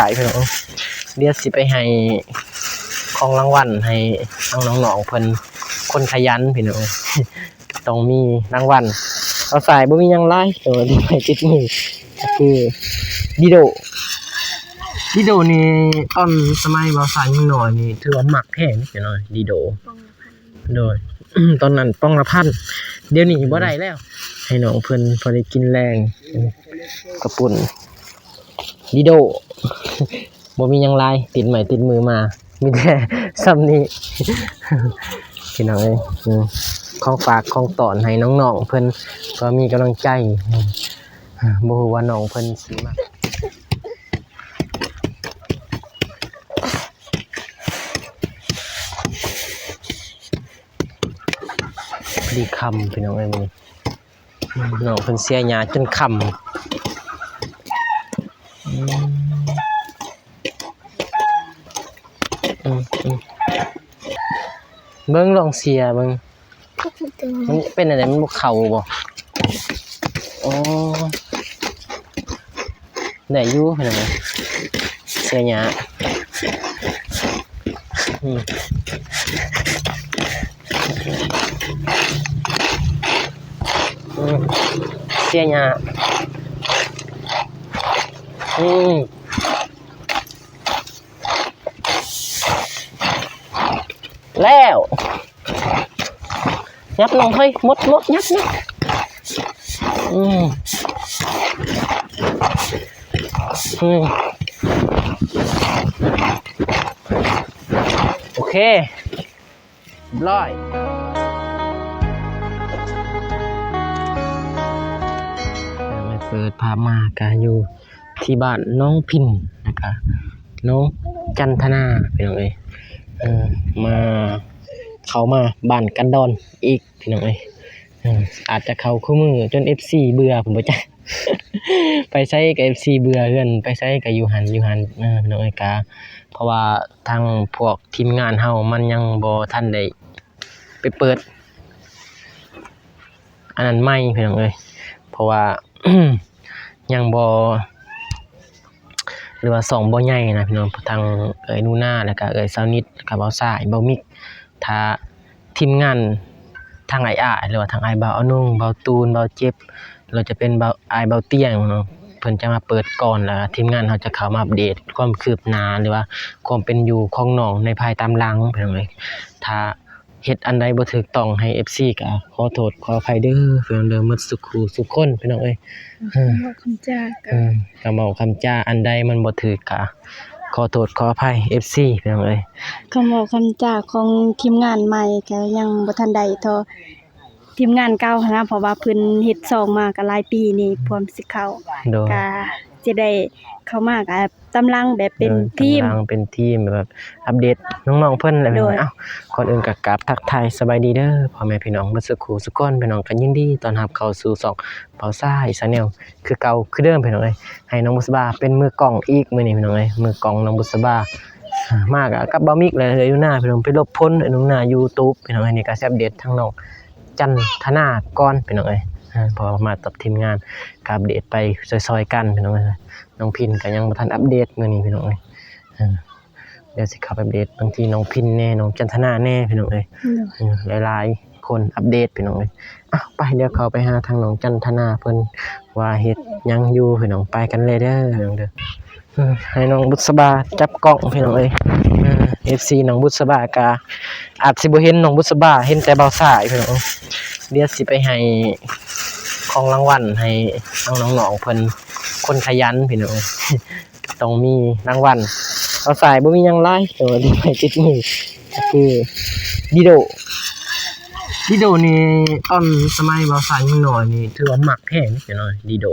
າຍພີ່ນ້ອງ. ດຽວຊິໄປໃຫ້ຂອງລາງວັນໃຫ້ທາງນ້ອງໆເພິ່ນ ຄົນຂະຫຍັນພີ່ນ້ອງ ຕ້ອງມີລາງວັນ. ບ່າວຊາຍບໍ່ມີຫຍັງຫຼາຍ ແຕ່ວ່າຕິດໄມ້ຕິດມືກໍຄືດີໂດ. ດີໂດນີ້ຕອນສະໄໝບ່າວຊາຍຍັງນ້ອຍນີ້ຖືວ່າມັກແຮງເດ້ພີ່ນ້ອງ ດີໂດ. ໂດຍ ຕອນນັ້ນປ່ອງລະພັນ ດຽວນີ້ບໍ່ໄດ້ແລ້ວ. ໃຫ້ນ້ອງເພິ່ນພໍໄດ້ກິນແລງ ເອີ ເຂົ້າປຸ້ນດີໂດ ບໍ່ມີຫຍັງຫຼາຍ ຕິດໄມ້ຕິດມືມາ ມີແຕ່ຊ່ຳນີ້ພີ່ນ້ອງເອີຍ. ອືມ ຂອງຝາກຂອງຕ້ອນໃຫ້ນ້ອງໆເພິ່ນ ກໍມີກຳລັງໃຈ. ອືມ ບໍ່ຮູ້ວ່ານ້ອງເພິ່ນຊິມັກ. ພໍດີຄ່ຳພີ່ນ້ອງເອີຍ ມື້ນີ້ນ້ອງເພິ່ນເສຍຫຍ້າຈົນຄ່ຳ. ອືມ ອືມ ອືມ ເບິ່ງລອງເສຍເບິ່ງ ມັນເປັນອັນໃດ ມັນບໍ່ເຂົ້າບໍ່? ໂອ້ ໄດ້ຢູ່ພີ່ນ້ອງ ເສຍຫຍ້າ. ອືມ ອືມ ເສຍຫຍ້າ. ອືມ ແລ້ວ ຍັບນ້ອງເຮີ້ຍ ໝົດ ໝົດ ຍັບ ຍັບ. ອືມ ອືມ ໂອເຄ ຮຽບຮ້ອຍ. ເປີດພາບມາກະຢູ່ ທີ່ບ້ານໜອງພິນ ແລ້ວກະນ້ອງຈັນທະນາ ພີ່ນ້ອງເອີຍ. ເອີ ມາ ເຂົ້າມາບ້ານກັນດອນອີກ ພີ່ນ້ອງເອີຍ. ເອີ ອາດຈະເຂົ້າຄູ່ມື້ຈົນເອັຟຊີເບື່ອ ພຸ້ນບໍ່ຈັກ ໄປໃສກະເອັຟຊີເບື່ອ ເຮືອນໄປໃສກະຢູ່ຫັ້ນ ຢູ່ຫັ້ນ ເອີ ພີ່ນ້ອງເອີຍ. ກະເພາະວ່າທາງພວກທີມງານເຮົາມັນຍັງບໍ່ທັນໄດ້ ໄປເປີດອັນນັ້ນໃໝ່ ພີ່ນ້ອງເອີຍ ເພາະວ່າຍັງບໍ່ ຫຼືວ່າຊ່ອງບໍ່ໃຫຍ່ນະພີ່ນ້ອງ. ທາງເອື້ອຍໜູນາ ແລ້ວກະເອື້ອຍສາວນິດ ແລ້ວກະບ່າວຊາຍ ບ່າວມິກ ຖ້າທີມງານທາງອ້າຍໆ ຫຼືວ່າທາງອ້າຍບ່າວອານົງ ບ່າວຕູນ ບ່າວເຈັບ ຫຼືຈະເປັນບ່າວ ອ້າຍບ່າວຕຽງເນາະ ເພິ່ນຈະມາເປີດກ່ອນ ແລ້ວທີມງານເຮົາຈະເຂົ້າມາອັບເດດຄວາມຄືບໜ້າ ຫຼືວ່າຄວາມເປັນຢູ່ຂອງນ້ອງໃນພາຍຕາມຫຼັງ ພີ່ນ້ອງເອີຍ. ຖ້າ ເຮັດອັນໃດບໍ່ຖືກຕ້ອງໃຫ້ເອັຟຊີກະຂໍໂທດຂໍອະໄພເດີ ພີ່ນ້ອງເດີ ໝົດສຸຂູສຸຄົນ ພີ່ນ້ອງເອີຍ. ຄຳເວົ້າຄຳຈາ ເອີ ຄຳເວົ້າຄຳຈາອັນໃດມັນບໍ່ຖືກກະຂໍໂທດຂໍອະໄພເອັຟຊີ ພີ່ນ້ອງເອີຍ. ຄຳເວົ້າຄຳຈາຂອງທີມງານໃໝ່ກະຍັງບໍ່ທັນໄດ້ທໍ່ທີມງານເກົ່າຫັ້ນນະ ເພາະວ່າເພິ່ນເຮັດຊ່ອງມາກະຫຼາຍປີນີ້ ພວມຊິເຂົ້າ ໂດຍ ກະຊິໄດ້ເຂົ້າມາກະ ຕາມຫຼັງແບບເປັນ ໂດຍ ທີມ ຕາມຫຼັງເປັນທີມ ແບບອັບເດດນ້ອງໆເພິ່ນແຫຼະ. ໂດຍ ເອົ້າ ກ່ອນອື່ນກໍກາບທັກທາຍສະບາຍດີເດີພໍ່ແມ່ພີ່ນ້ອງເບິດສຸຂູສຸຄົນ ພີ່ນ້ອງກໍຍິນດີຕ້ອນຮັບເຂົ້າສູ່ຊ່ອງເບົາຊາຍ Channel ຄືເກົ່າຄືເດີມ ພີ່ນ້ອງເອີຍ. ໃຫ້ນ້ອງບຸດສະບາເປັນມືກ້ອງອີກມື້ນີ້ ພີ່ນ້ອງເອີຍ ມືກ້ອງນ້ອງບຸດສະບາ ມາກໍກັບເບົາມິກ ແລະ ເອື້ອຍໜູນາ ພີ່ນ້ອງ ໄປຫຼົບພົນເອື້ອຍໜູນາຢູ່ຕູບ ພີ່ນ້ອງເອີຍ. ນີ້ກໍຊິອັບເດດທາງນ້ອງ ຈັນທະນາກ່ອນ ພີ່ນ້ອງເອີຍ ເພາະວ່າມາກັບທີມງານ ກໍອັບເດດໄປຊ່ອຍໆກັນ ພີ່ນ້ອງເອີຍ. ນ້ອງພິນກໍຍັງບໍ່ທັນອັບເດດມື້ນີ້ ພີ່ນ້ອງເອີຍ. ດຽວຊິເຂົ້າໄປອັບເດດບາງທີນ້ອງພິນແດ່ ນ້ອງຈັນທະນາແດ່ ພີ່ນ້ອງເອີຍ. ໂດຍ ຫຼາຍໆຄົນອັບເດດ ພີ່ນ້ອງເອີຍ. ເອົ້າ ໄປ ດຽວເຂົ້າໄປຫາທາງນ້ອງຈັນທະນາເພິ່ນວ່າເຮັດຫຍັງຢູ່ ພີ່ນ້ອງ ໄປກັນເລີຍເດີ ພີ່ນ້ອງເດີ. ໃຫ້ນ້ອງບຸດສະບາຈັບກ້ອງ ພີ່ນ້ອງເອີຍ. ເອັຟຊີນ້ອງບຸດສະບາກະອາດຊິບໍ່ເຫັນນ້ອງບຸດສະບາ ເຫັນແຕ່ບ່າວຊາຍ ພີ່ນ້ອງ. ດຽວຊິໄປໃຫ້ຂອງລາງວັນໃຫ້ທາງນ້ອງໆເພິ່ນ ຄົນຂະຫຍັນ ພີ່ນ້ອງເອີຍ ຕ້ອງມີລາງວັນ. ບ່າວຊາຍບໍ່ມີຫຍັງຫຼາຍ ແຕ່ວ່າຕິດໄມ້ຕິດມືກໍຄືດີໂດ. ດີໂດນີ້ຕອນສະໄໝບ່າວຊາຍຍັງນ້ອຍນີ້ຖືວ່າມັກແຮງເດ້ນ້ອຍ ດີໂດ.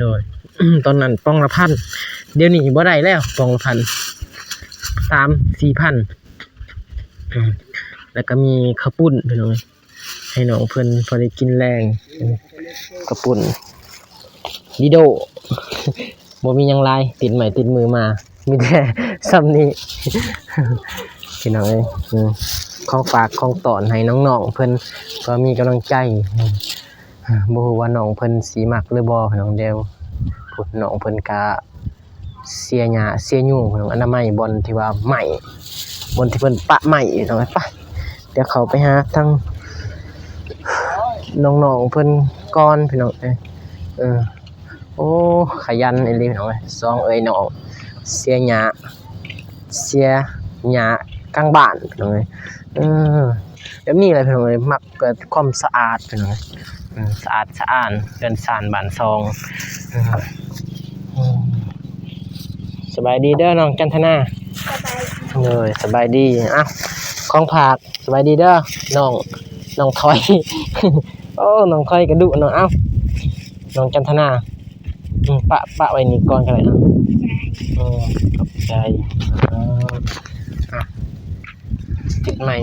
ໂດຍ ຕອນນັ້ນປ່ອງລະພັນ ດຽວນີ້ບໍ່ໄດ້ແລ້ວ ປ່ອງລະພັນ ສາມສີ່ພັນ. ອືມ ແລ້ວກໍມີເຂົ້າປຸ້ນ ພີ່ນ້ອງເອີຍ ໃຫ້ນ້ອງເພິ່ນພໍໄດ້ກິນແລງ ອືມ ເຂົ້າປຸ້ນດີໂດ ບໍ່ມີຫຍັງຫຼາຍ ຕິດໄມ້ຕິດມືມາ ມີແຕ່ຊ່ຳນີ້ ພີ່ນ້ອງເອີຍ. ອືມ ຂອງຝາກຂອງຕ້ອນໃຫ້ນ້ອງໆເພິ່ນ ເພື່ອມີກຳລັງໃຈ. ອືມ ບໍ່ຮູ້ວ່ານ້ອງເພິ່ນຊິມັກຫຼືບໍ່ ພີ່ນ້ອງເດີ. ພຸ້ນ ນ້ອງເພິ່ນກະ ເສຍຫຍ້າເສຍຍຸງ ອະນາໄມບ່ອນທີ່ວ່າໄໝ້ ບ່ອນທີ່ເພິ່ນປະໄໝ້ ພີ່ນ້ອງເອີຍ. ໄປ ດຽວເຂົ້າໄປຫາທາງນ້ອງໆເພິ່ນກ່ອນ ພີ່ນ້ອງເອີຍ. ເອີ ໂອ້ ຂະຫຍັນອີ່ຫຼີ ພີ່ນ້ອງເອີຍ ສອງເອື້ອຍນ້ອງ ເສຍຫຍ້າ ເສຍຫຍ້າກາງບ້ານ ພີ່ນ້ອງເອີຍ. ເອີ ແບບນີ້ແຫຼະ ພີ່ນ້ອງເອີຍ ມັກ ເພື່ອຄວາມສະອາດ ພີ່ນ້ອງເອີຍ. ເອີ ສະອາດສະອ້ານ ເຮືອນຊານບ້ານຊ່ອງ. ເອີ ສະບາຍດີເດີນ້ອງຈັນທະນາ. ສະບາຍດີ. ໂດຍ ສະບາຍດີ. ອ່ະ ຂອງຝາກ. ສະບາຍດີເດີນ້ອງ ນ້ອງຖອຍ. ໂອ້ ນ້ອງຖອຍກະດຸເນາະ. ເອົ້າ ນ້ອງຈັນທະນາ. ອືມ ປະ ປະໄວ້ນີ້ກ່ອນກໍໄດ້ເນາະ. ເອີ ຂອບໃຈ. ເອີ ອ່ະ ຕິດໃໝ່.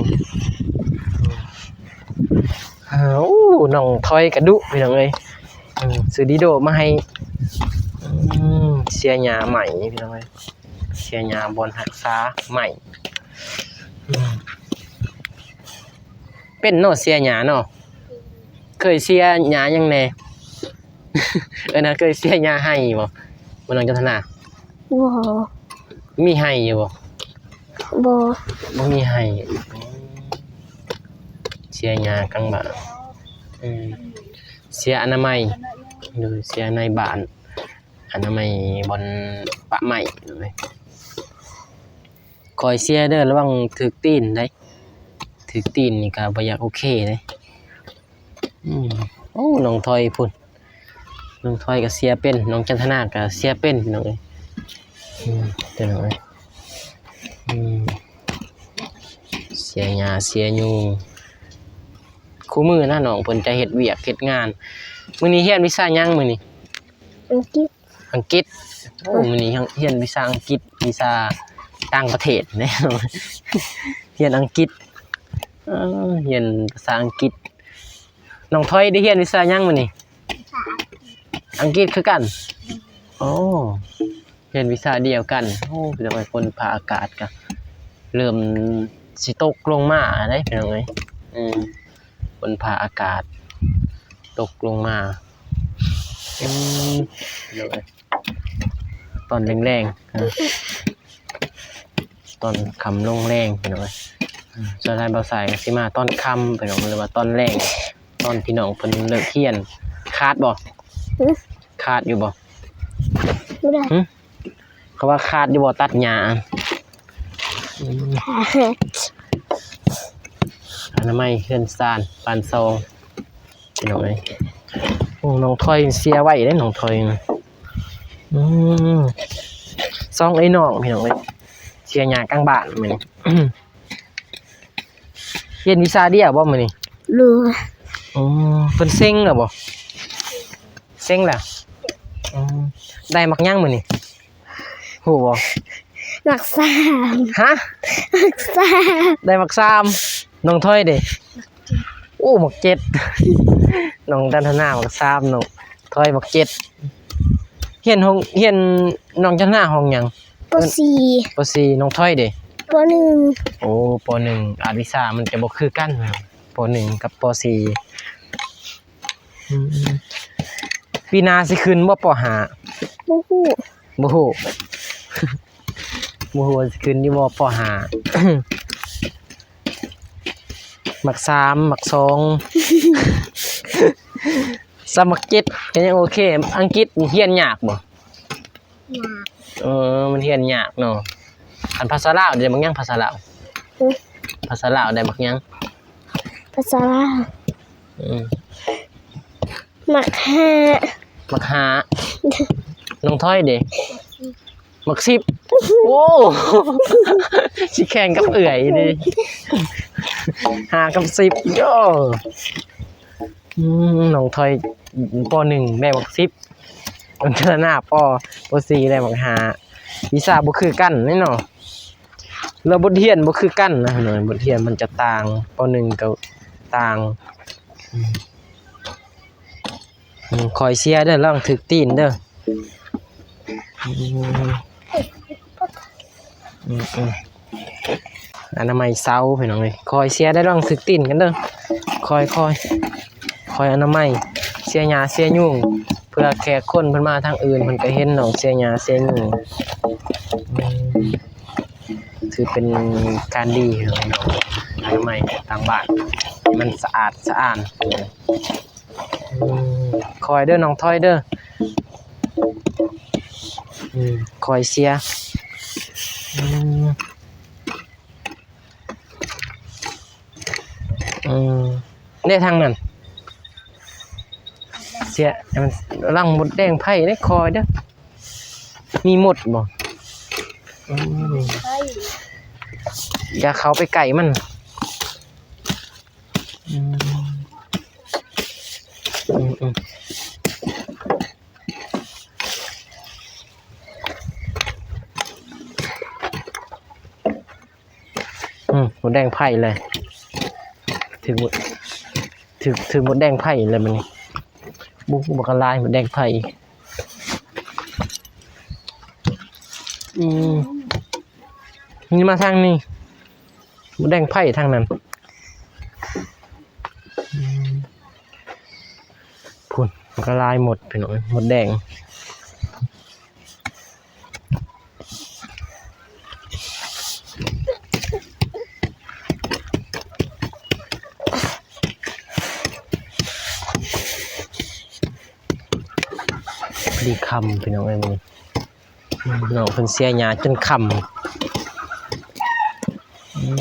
ເອີ ໂອ້ ນ້ອງຖອຍກະດຸ ພີ່ນ້ອງເອີຍ. ເອີ ຊື້ດີໂດມາໃຫ້. ອືມ ເສຍຫຍ້າໃໝ່ ພີ່ນ້ອງເອີຍ ເສຍຫຍ້າບ່ອນຮັກສາໃໝ່. ອືມ ເປັນເນາະ ເສຍຫຍ້າເນາະ. ເຄີຍເສຍຫຍ້າຫຍັງແດ່? ເອີ ນະ ເຄີຍເສຍຫຍ້າໄຮ່ບໍ່ ບໍ່ ນ້ອງຈັນທະນາ? ບໍ່. ມີໄຮ່ຢູ່ບໍ່? ບໍ່. ບໍ່ມີໄຮ່. ເສຍຫຍ້າກາງບ້ານ. ອືມ ເສຍອະນາໄມ ໂດຍ ເສຍໃນບ້ານ ອະນາໄມບ່ອນປະໄໝ້. ຂ້ອຍເສຍເດີ ລະວັງຖືກຕີນໄດ໋ ຖືກຕີນນີ້ກະບໍ່ຢາກໂອເຄເດ. ອືມ ໂອ້ ນ້ອງຖອຍພຸ້ນ ນ້ອງຖອຍກະເສຍເປັນ ນ້ອງຈັນທະນາກະເສຍເປັນ ພີ່ນ້ອງເອີຍ. ອືມ ພີ່ນ້ອງເອີຍ ອືມ ເສຍຫຍ້າເສຍຍຸງ. ຄູ່ມື້ນະ ນ້ອງເພິ່ນຈະເຮັດວຽກເຮັດງານ. ມື້ນີ້ຮຽນວິຊາຫຍັງມື້ນີ້? ອັງກິດ. ອັງກິດ. ໂອ້ ມື້ນີ້ຮຽນວິຊາອັງກິດ ວິຊາຕ່າງປະເທດເດ້ ຮຽນອັງກິດ. ເອີ ຮຽນພາສາອັງກິດ. ນ້ອງຖອຍໄດ້ຮຽນວິຊາຫຍັງມື້ນີ້? ອັງກິດຄືກັນ. ໂອ້ ຮຽນວິຊາດຽວກັນ. ໂອ້ ພີ່ນ້ອງເອີຍ ຝົນຟ້າອາກາດກະເລີ່ມຊິຕົກລົງມາໄດ໋ ພີ່ນ້ອງເອີຍ. ອືມ ຝົນຟ້າອາກາດຕົກລົງມາ. ອືມ ພີ່ນ້ອງເອີຍ ຕອນແລງໆ ຕອນຄ່ຳລົງແລງ ພີ່ນ້ອງເອີຍ. ສ່ວນຫຼາຍບ່າວຊາຍກະຊິມາຕອນຄ່ຳ ພີ່ນ້ອງ ຫຼືວ່າຕອນແລງ ຕອນພີ່ນ້ອງເພິ່ນເລີກຮຽນ. ຄາດບໍ່? ຫຶ? ຄາດຢູ່ບໍ່? ບໍ່ໄດ້. ຫຶ? ເຂົາວ່າຄາດຢູ່ບໍ່ ຕັດຫຍ້າ? ອືມ ອະນາໄມເຮືອນຊານບ້ານຊ່ອງ ພີ່ນ້ອງເອີຍ. ໂອ້ ນ້ອງຖອຍເສຍໄວເດ້ ນ້ອງຖອຍນະ. ອືມ ສອງເອື້ອຍນ້ອງ ພີ່ນ້ອງເອີຍ ເສຍຫຍ້າກາງບ້ານມື້ນີ້. ຮຽນວິຊາດຽວບໍ່ມື້ນີ້? ໂດຍ. ອືມ ເພິ່ນເສັງແລ້ວບໍ່? ເສັງແລ້ວ. ອືມ ໄດ້ໝາກຫຍັງມື້ນີ້? ຮູ້ບໍ່? ໝາກສາມ. ຫະ? ໝາກສາມ. ໄດ້ໝາກສາມ. ນ້ອງຖອຍເດ? ໂອ້ ໝາກເຈັດ. ນ້ອງຈັນທະນາໝາກສາມ ນ້ອງຖອຍໝາກເຈັດ. ຮຽນຫ້ອງ ຮຽນ ນ້ອງຈັນທະນາຫ້ອງຫຍັງ? ປໍສີ່. ປໍສີ່. ນ້ອງຖອຍເດ? ປໍໜຶ່ງ. ໂອ້ ປໍໜຶ່ງ ອາດວິຊາມັນຈະບໍ່ຄືກັນ ປໍໜຶ່ງກັບປໍສີ່. ອືມ ປີໜ້າຊິຂຶ້ນບໍ່ ປໍຫ້າ? ບໍ່ຮູ້. ບໍ່ຮູ້ ບໍ່ຮູ້ວ່າຊິຂຶ້ນຢູ່ບໍ່ ປໍຫ້າ. ໝາກສາມ ໝາກສອງ ສຳໝາກເຈັດກະຍັງໂອເຄ. ອັງກິດນີ້ຮຽນຍາກບໍ່? ຍາກ. ເອີ ມັນຮຽນຍາກເນາະ. ອັນພາສາລາວໄດ້ໝາກຫຍັງ? ພາສາລາວ. ຫຶ? ພາສາລາວໄດ້ໝາກຫຍັງ? ພາສາລາວ. ອືມ ໝາກຫ້າ. ໝາກຫ້າ. ນ້ອງຖອຍເດ? ໝາກສິບ. ໂອ້ ຊິແຂ່ງກັບເອື້ອຍເດ ຫ້າກັບສິບ. ໂອ້ ອືມ ນ້ອງຖອຍ ປໍໜຶ່ງໄດ້ໝາກສິບ ນ້ອງຈັນທະນາ ປໍສີ່ໄດ້ໝາກຫ້າ. ວິຊາບໍ່ຄືກັນເດ້ເນາະ ແລ້ວບົດຮຽນບໍ່ຄືກັນນະ ບົດຮຽນມັນຈະຕ່າງ ປໍໜຶ່ງກະຕ່າງ. ອືມ ອືມ ຄອຍເຊຍເດີ ລະວັງຖືກຕີນເດີ. ອືມ ອືມ ອືມ ອະນາໄມເຊົາ ພີ່ນ້ອງເອີຍ. ຄອຍເຊຍເດີ ລະວັງຖືກຕີນກັນເດີ. ຄອຍ ຄອຍ ຄອຍອະນາໄມ ເຊຍຫຍ້າເຊຍຍຸງ ເພື່ອແຂກຄົນເພິ່ນມາທາງອື່ນ ເພິ່ນກະເຫັນນ້ອງເຊຍຫຍ້າເຊຍຍຸງ. ຖືເປັນການດີເນາະ ອະນາໄມທາງບ້ານໃຫ້ມັນສະອາດສະອ້ານ. ອືມ ຄ່ອຍເດີນ້ອງຖອຍເດີ ອືມ ຄ່ອຍເສຍ. ອືມ ອືມ ເດ້ທາງນັ້ນ ເສຍ ລະວັງມົດແດງໄຟເດ້ ຄ່ອຍເດີ. ມີມົດບໍ່? ອືມ ຢ່າເຂົ້າໄປໃກ້ມັນ. ອືມ ອືມ ອືມ ອືມ ມົດແດງໄຟເລີຍ ຖືກ ຖືກ ຖືກມົດແດງໄຟເລີຍບັດນີ້. ບຸ ບັກຫຼາຍມົດແດງໄຟ. ອືມ ນີ້ມາທາງນີ້ ມົດແດງໄຟທາງນັ້ນ. ອືມ ພຸ້ນ ບັກຫຼາຍມົດ ພີ່ນ້ອງເອີຍ ມົດແດງ. ພໍດີຄ່ຳ ພີ່ນ້ອງເອີຍ ມື້ນີ້ ນ້ອງເພິ່ນເສຍຫຍ້າຈົນຄ່ຳ. ອືມ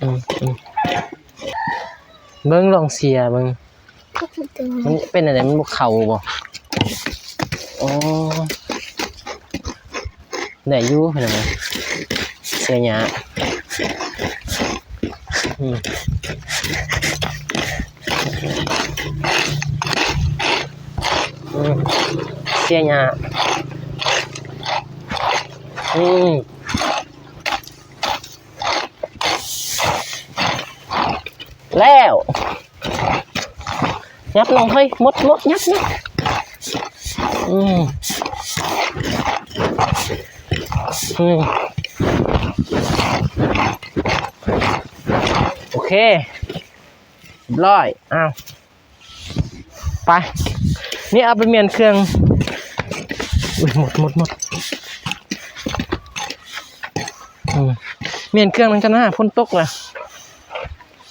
ອືມ ອືມ ເບິ່ງ ລອງເສຍເບິ່ງ ມັນເປັນອັນໃດ ມັນບໍ່ເຂົ້າບໍ່? ໂອ້ ໄດ້ຢູ່ພີ່ນ້ອງ ເສຍຫຍ້າ. ອືມ ອືມ ເສຍຫຍ້າ. ອືມ ແລ້ວ ຫຍັບນ້ອງເຮີ້ຍ ໝົດ ໝົດ ຫຍັບ ຫຍັບ. ອືມ ອືມ ໂອເຄ ຮຽບຮ້ອຍ. ອ້າວ ໄປ ນີ້ເອົາໄປມ້ຽນເຄື່ອງ. ອຸ້ຍ ໝົດ ໝົດ ໝົດ. ອືມ ມ້ຽນເຄື່ອງນຳກັນນະ ຝົນຕົກລະ.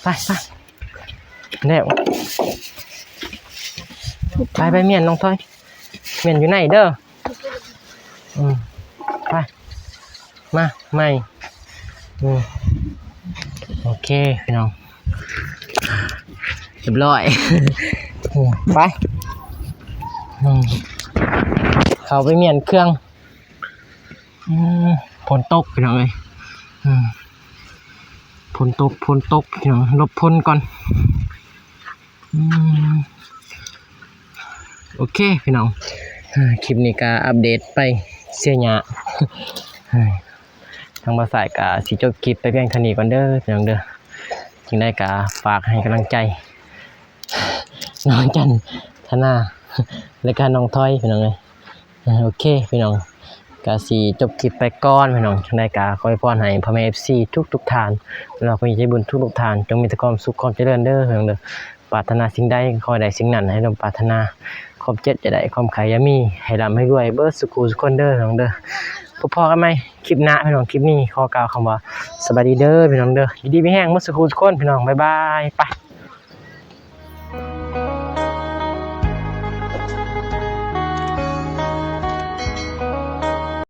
ໄປ ໄປ ແລ້ວ ໄປ ໄປມ້ຽນນ້ອງຖອຍ ມ້ຽນຢູ່ໃນເດີ. ອືມ ໄປ ມາໃໝ່. ອືມ ໂອເຄ ພີ່ນ້ອງ ຮຽບຮ້ອຍ. ອືມ ໄປ ອືມ ເຂົ້າໄປມ້ຽນເຄື່ອງ. ອືມ ຝົນຕົກ ພີ່ນ້ອງເອີຍ. ອືມ ຝົນຕົກ ຝົນຕົກ ພີ່ນ້ອງ ຫຼົບຝົນກ່ອນ. ອືມ ໂອເຄ ພີ່ນ້ອງ ຄລິບນີ້ກະອັບເດດໄປເສຍຫຍ້າ. ທາງບ່າວສາຍກະຊິຈົບຄລິບໄປພຽງເທົ່ານີ້ກ່ອນເດີ ພີ່ນ້ອງເດີ. ຈັ່ງໃດກະຝາກໃຫ້ກຳລັງໃຈ ນ້ອງຈັນທະນາ ແລະກະນ້ອງຖອຍ ພີ່ນ້ອງເອີຍ. ໂອເຄ ພີ່ນ້ອງ ກະຊິຈົບຄລິບໄປກ່ອນ ພີ່ນ້ອງ. ຈັ່ງໃດກະຂໍອວຍພອນໃຫ້ພໍ່ແມ່ເອັຟຊີທຸກໆທ່ານ ແລະຜູ້ໃຫຍ່ໃຈບຸນທຸກໆທ່ານ ຈົ່ງມີແຕ່ຄວາມສຸກຄວາມຈະເລີນເດີ ພີ່ນ້ອງເດີ. ປາດຖະໜາສິ່ງໃດ ຂໍໃຫ້ໄດ້ສິ່ງນັ້ນໃຫ້ສົມປາດຖະໜາ. ຄວາມເຈັບຢ່າໄດ້ ຄວາມໄຂ້ຢ່າມີ ໃຫ້ລ່ຳໃຫ້ລວຍເບິດສູ່ຄູ່ສູ່ຄົນເດີ ພີ່ນ້ອງເດີ. ພົບພໍ້ກັນໃໝ່ຄລິບໜ້າ ພີ່ນ້ອງ. ຄລິບນີ້ຂໍກ່າວຄຳວ່າສະບາຍດີເດີ ພີ່ນ້ອງເດີ. ຢູ່ດີມີແຮງເບິດສູ່ຄູ່ສູ່ຄົນ ພີ່ນ້ອງ. ບາຍບາຍ ໄປ.